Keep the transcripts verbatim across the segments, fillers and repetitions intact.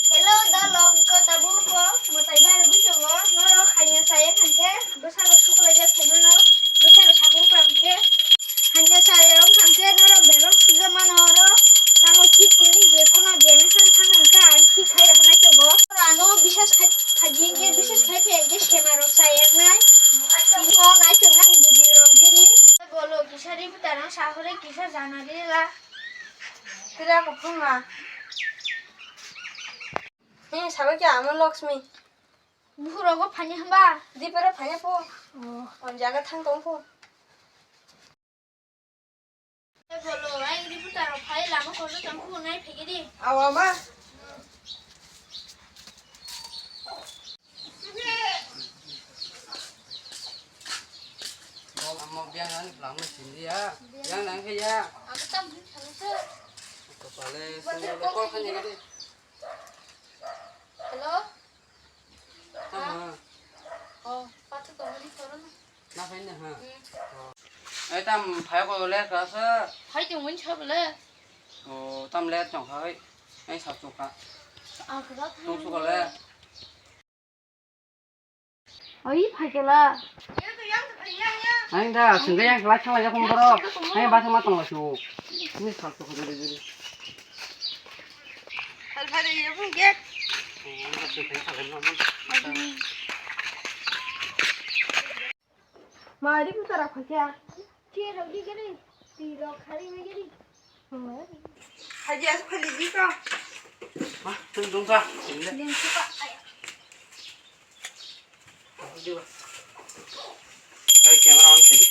Hello, dalok, tabuk bo mwtai bai rwgwi tongo. Norok hanya chaya hwnkhe bwsarok suklaijak phaimano, bwsarok sakhukwrang khe hanya chaya wng thangkhe norok belong sujak mano oro. Tamo kit tini je kono deme han thang hwnkha ang thik khai rwkhnai tongo. Ano bisas khai khaji hwnkhe bisas khai phai hwnkhe semarok chaya wngnai. Tini o naichomnai video rok daily. Bolo kisa ri bwtharang sahore kisa jana rila. Tira kuphunga. He, sabai khe amo Lakshmi. Bukhuk rogo phani hamba? Dipero phani po. Oh. On jaga thang tong po. Bolo, ai ri bwtharok phai lama kotor tong khu nai phege di. Awa ma. Amo biang ani plang ma sindi ya. Biang nang khe ya. Amo tam hin thang se. Ko pale sung ko ko khan ni di. Hello? Tama. Oh, pathak tongmani phone. Na phai na ha. Hmm. Oh. Ai tam phai ko le ka sa. Phai tongmani sa bole. Oh, tam le tong phai. Ai sa chuk ka. Ah, ka. Tong chuk le. Oi, phai kela. Ang da, sungga yang kela thang lai jakong boro. Ang ba thang ma tong lai su. Ni sa chuk ka jori jori. Hal phai ye phun ge. Mari putara khakya. Ke rok di gari. Ti rok khari me gari. Haji as khali di ka. Ma, tung tung ka. Din suka. Ai. Di ba. Ai, camera on kali.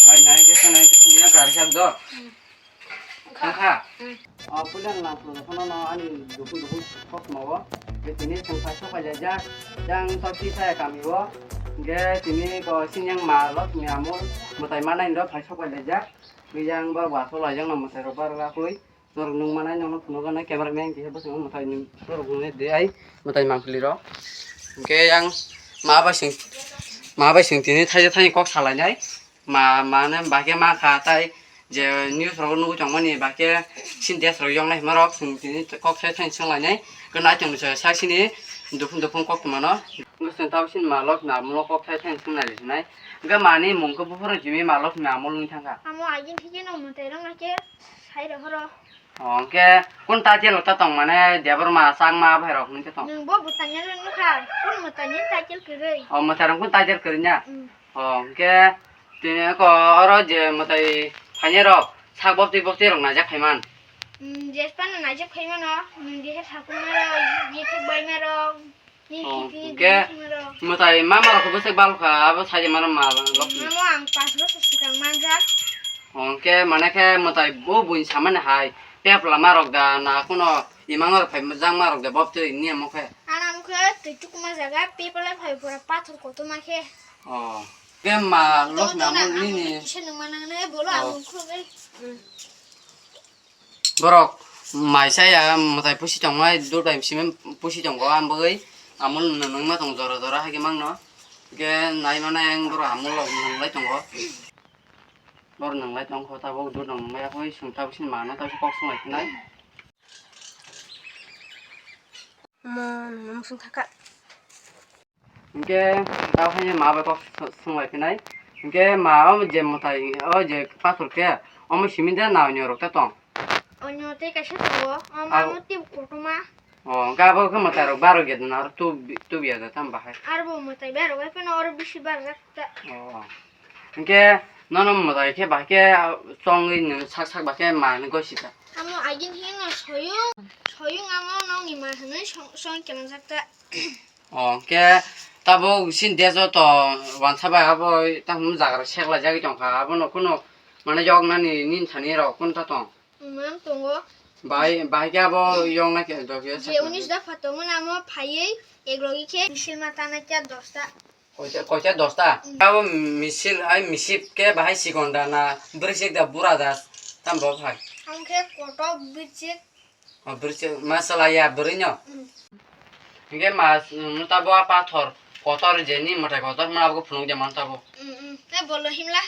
Ai, nai ke sa, nai ke sa, ni na kari sak do. Wngkha? Hmm. O puila nang phunukha phano no ani duku duku koktwma o. Tei tini chwng phai sok pailaijak. Yang tokti saya kami o. Hingke tini ko sinyang ma lo tini amul mwtai manai ro phai sok pailaijak. Yang ba waso laijak no mwtai rok bar rakui. Norok nung manai nono phunukgana camera man kisa bwskango mwtai ni norok nungni de ai mwtai mangpili rok. Hingke yang ma bai sing, ma bai sing tini thaisa thaini kok salainai. Ma, mane bahai khe ma kha, tai je news rogo nugwi tongmani, bahai khe Sintex rok yoknai hwnma rok, chwng tini kok sai thani swng lainai. Khe nai tongni sak sini duphung duphung koktwma no. Wngkhe chwng tabuk sini ma Lokhi Amolo kok sai thani swng nai sinai. Hwnkhe mani mung khe buphuru jimi ma Lokhi Amolo wngwi thangkha. Amo agin thikhe no mwtai rok no khe sai rw phoro. O, hwnkhe kun title ta tong mane Debbarma, Chakma, bhai rok hwnwi khe tong. Nwng bo bwtanya le nukha, kun mwtai ni title kwrwi. O, mwtai rok kun title kwrwi na? Mm. O, hwnkhe tini eko oro je mwtai phainai rok sak boptwi boptwi rok naijak phaiman. Mm, jesphano naijak phaimano, nwng jehe sakhumaro, yithik baimaro, ni Oh, hithi hwnkhe hinwi rok. Mwtai mama rok bwswk bal kha, abo sai mano ma rok. Mamo ang panch bosor swkang manjak. Hwnkhe mane khe mwtai bo buini samani hai, pepla ma rok da na kuno imang rok phai jang ma rok da boptwi ni amo khe. Ana mukhe twi tukuma jaga, pepla phai pura pathor kotorma khe. Oh. Ke ma Lokhi Amol nini. Kisa nung manang ne bolo Oh. Ang khulgai. Borok mai saya mwtai pusi tongmai dudai simi pusi tongo ang bagwi amul nungma tong jora jora hai ke mangno. Ke nai mane ang borok amul rok nunglai tongo. Borok nunglai tongkho tabuk dudai nunglai akoi sung tabuk sini mano tabuk kok sunglai khnai. Mo nung sung thaka. Hingke tao haino ma bai kok swnglai phinai. Hingke ma o je mwtai o je pathor khe omo simi de na onyo rok ta tong. Onyo tei kaisa tongo, omo Abo- amo tei kotorma. O, hingke abo khe mwtai rok baro ge dona aro tu, tu biya da tam bahai. Aro bo mwtai baro bai phano oro bisi barjak ta. O. Hingke nono mwtai khe bahai khe chongwi nung sak sak bahai khe ma ni gosi ta. Amo agin hino soyung, soyung amo nongni ma hinwi song, song kelangjak ta. O, hwnkhe tabuk sini de joto wansa bai abo tamo jaga rok seklaijagwi tongkha, abono kunu mane yoknani nini thani rok kunu ta tong? Mang tongo. Bai, bai khe abo yokna khe dogya Je seklaijak. Unis dopha tongo namo phaiwi ek logi khe misil ma tana kya dosta. Koita, koita dosta? Mm. Abo misil, ai misip khe bahai sikon da na bwrwi sik da bura da tamo bo phai? Ang khe kotok bwrwi sik. O, bwrwi se, ma salai ya bwrwi no? Mm. Hingke ma, mm, ta bo a pathor, Kotor jeni mwtai kotor hwnma abo phunuk de man tabuk. Mm, mm. Tei bolo himla.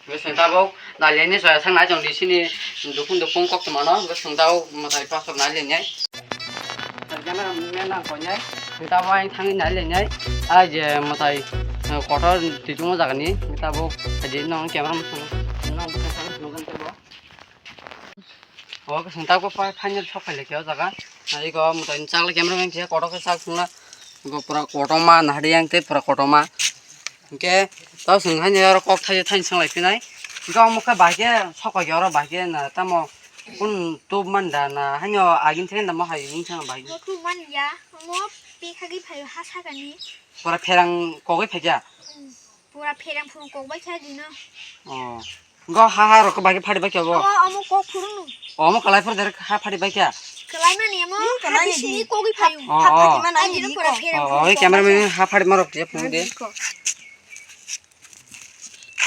Bwswng tabuk naliani soya sak nai tong di sini dukung dukung kok tongmano bwswng tabuk mwtai pastor nai lenai. Camera man nang koinai. Tabuk ang thangwi nai lenai. Ai je mwtai, eh, kotor twi tongmo jagani. Tabuk je nong camera man nang. O, chwng tabuk pa-, final sok phai le khe o jaga. Iko mwtai chak le camera man khe kotor khe chak sungna. Iko pura kotorma nahari yang tei pura kotorma. Hwnkhe tau chwng haino oro kok thai thai swng lai phinai. Hwnkhe omo khe bahai khe sok pai khe oro bahai khe na tamo kun tub man da na haino agin thai da mo hai wng thang bahai. Mo tub man ya, mo pi khagwi phaio ha sakani. Pura pherang kogwi phai kha. Hmm. Pura pherang phuru kok bai kha dino. Oh. Go ha ha rok bai phari bai kya bo. Oh, amo kok phuru no. Oh, amo kalai phuru der ha phari bai kya. Kalai mani amo. Hmm, kalai ha di. Sini kok bai phayu. Oh, ha phati oh. Mana ani dino pura pherang phuru. Oh, camera man ha phari marok je phung de.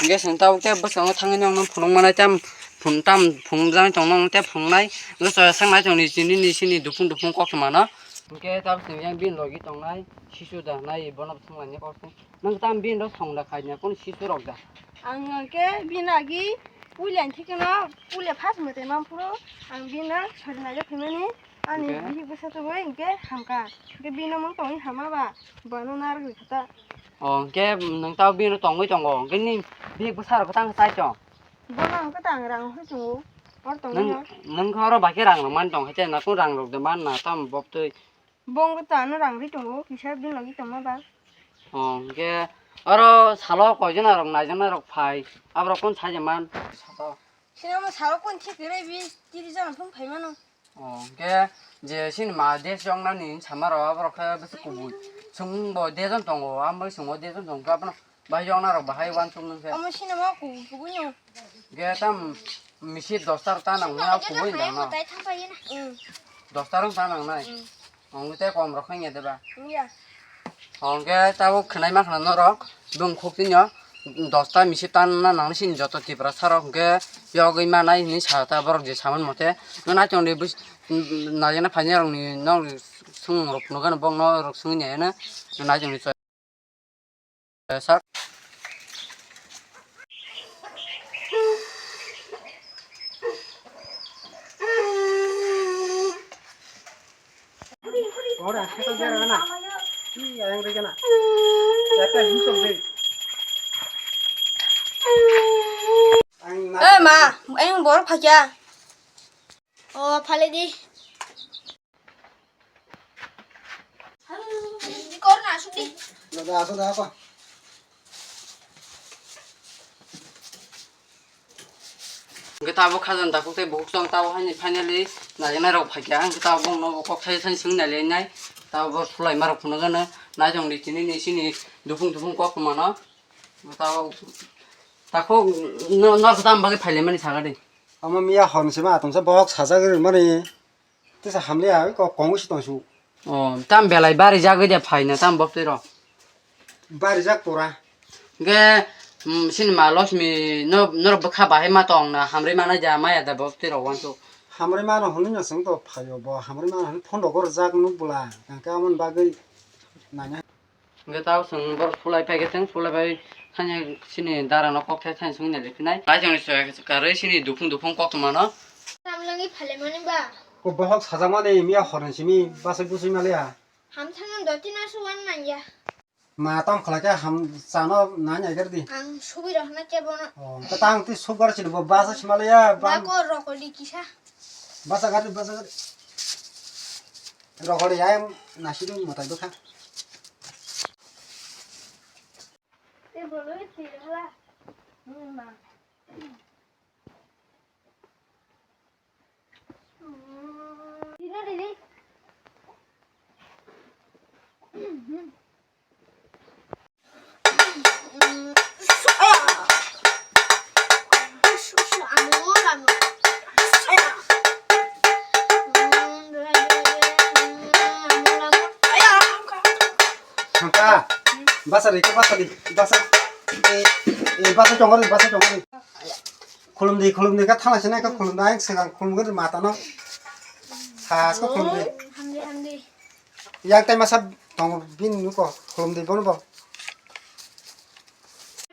Nge sing tau te bwskango thangwi nong nong phunuk manai tam phun tam phung jang tong nong te phung nai. Nge soya sang nai tong ni sini ni sini dupung dupung kok mano. Nge tau sing yang bin logi tong nai. Sisu da nai bono thang nai kok. Nang tam bin rok song da khaina kun sisu rok da. Ang ke bin agi puila thikno puila first mate man phuru ang bin na sari na phimani ani okay. Bihik bwsa tubui ke hamka ke bin mung tong hama ba bano nar gwi kata. Oh ke nang tau bin tongwi tongo ke ni bihik bwsa rok tang sai tong. Bono ang kata ang rang hoi tongo or tong nang nang khoro ba ke rang man tong hete na kun rang rok de man na tam bob tui. Bong khe ta ano rang ri tongo, kisa bini logi tongma ba. Oh, hwnkhe oro salo koijon rok naijaknai rok phai, aborok kun sai man. Sino mo salo kun thik ri bi tiri jon phung phai mano. Oh, hwnkhe je sini ma des jong nani sama rok aborok khe bisi kubui. Sung bo des jon tongo, ambai sungo des jon tongo, abono Bahai jona rok bahai uansuk nung se. Omo sini mo kubui kubui no. Ge tam misi dosta rok ta nang ma kubui da no. Tai thang pai na. Dosta rok ta nang nai. Ong te kom rok khang ya de ba. Ya. Ong ge ta bo khnai ma khna norok bung khuk tin yo. Dosta misi tan na nang sini joto tipra sarok ge yogwi manai ni sa ta borok je saman mote. No na chong de bus na jena phai rok ni no sung rok no gan bong no rok sung ni na. No na chong de. Sak. Ora, kito jera gana. Ih, ayang re gana. Kata hinsok dei. Eh, ma, ayang bor phakya. Oh, phale di. Di kor na asuk di. Dada, asuk da apa? Hwnkhe tabuk khajan dakhuk tei bukhuk chwng tabuk haini finally najaknai rok phaikha. Hwnkhe tabuk bongno bo kok thai thani swngwi nailainai. Tabuk bo sulai marok phunukgano naitongdi tini ni sini dupung dupung kok mano. Tabuk takhuk no, norok tam bagwi phailaimani sagadi. Omo miya hor ni sima atongsa bohok sajagwi rwmani. Tesa hamle ai ko kongwi si tongsu. Oh, tam belai bari jagwi de phaina tam boptwi ro. Bari jak pura. Ge, mm, sini ma Lakshmi no, norok bwkha bahai ma tong na hamri mana ja maya da boptwi ro wansu. Hamri mano hwnwi no sing to phayo bo hamri mano hwnwi phone rok jak nuk bwla. Tangka amon bagwi nanya. Hwnkhe tao chwng borok sulai paikhe chwng sulai pai thani sini dara no kok thai thani swngwi nailai phinai. Lai chwngni soya kwrwi sini dupung dupung koktwma no. Samlangwi phalemani ba. Ko bohok sajakmani miya horni simi bachai buchai maliya. Ham thangno doti nasu wan nangya. Ma tong khlai khe ham chano nai nai gardi. Ang subui rohna kebono. Oh, ta tang ti sugar chini bo bachai simaliya. Ba ko rokoli kisa. Bachai gardi, bachai gardi. Rokoli ayam nasi dum matai bwkha. Te bolo twi hala. Hmm, ma. Hmm. Dino dili. Sangka, basa di, basa di, basa, eh, eh, basa chongor di, basa chongor di. Khulum di, khulum di, ka thana sini ka khulum di, ayang segang khulum gori mata no. Has ka khulum di. Hamdi, hamdi. Yang tai masa Tongo bini nuko, khulum di bono bo.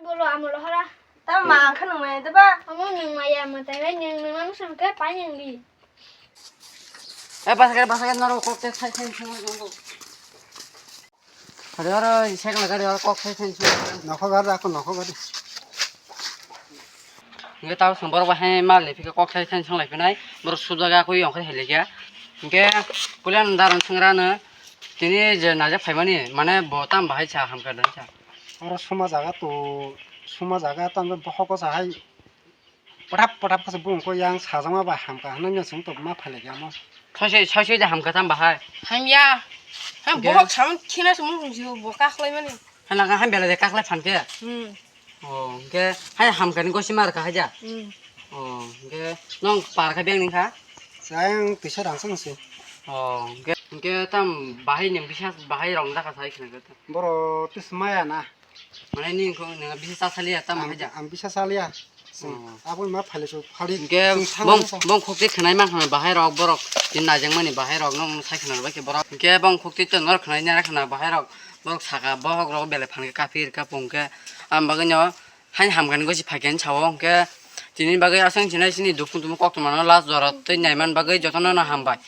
Bolo amo lohora. Ta ma ang kha nung mai de ba? Amo nung maya mo tai bai nung nung nang sung ke pai nung di. Eh, basa kare, basa kare, noro kok te sai sai sai sai. Aro aro cycle gari aro kok sai sai sai. Nokho gari ako nokho gari. Hingke tabo chwng borok bai hai mal ni phika kok sai sai songlai phinai, borok subjak ya koi ongkhai hai laikya. Hingke puila no daron swngrano tini je najak phaimani, mane bo tam bahai cha hamkha dan cha. Oro suma jaga to, suma jaga tamo bohok sa hai potap potap kha bung ko yang sajama ba hamkha hwnwi no chwng to ma phai laikya mo. Sai sai sai sai da hamkha tam bahai. Hamya. Ham Ge. Bohok saman khina sumung sung bo kaklai mani. Hana ka ham bela de kaklai phanke. Hmm. Oh, hingke hai hamkani gosi mar ka haja. Hmm. Oh, hingke nong par kha beng ning kha. Sayang tisa rang sang si. Oh, hingke hingke tam bahai ning bisa bahai rong da kha sai khna kha. Boro tis maya na. Mane ning ko ning bisa saliya tam haja. Ang bisa saliya. Oh. Abo ma phale so phali. Hingke bong bong khokti khnai man khna bahai rok borok tin najeng mani bahai rok nong sai khna bai khe borok. Hingke bong khokti to nor khnai nara khna bahai rok borok saka bohok rok bele phan khe kapir kapung khe. Am bagwi no Haini hamkani gosi phaikhe sao hwnkhe tini bagwi aswk sinai sini dukhu tumu koktwmano last jora twi naiman bagwi jotono no hambai.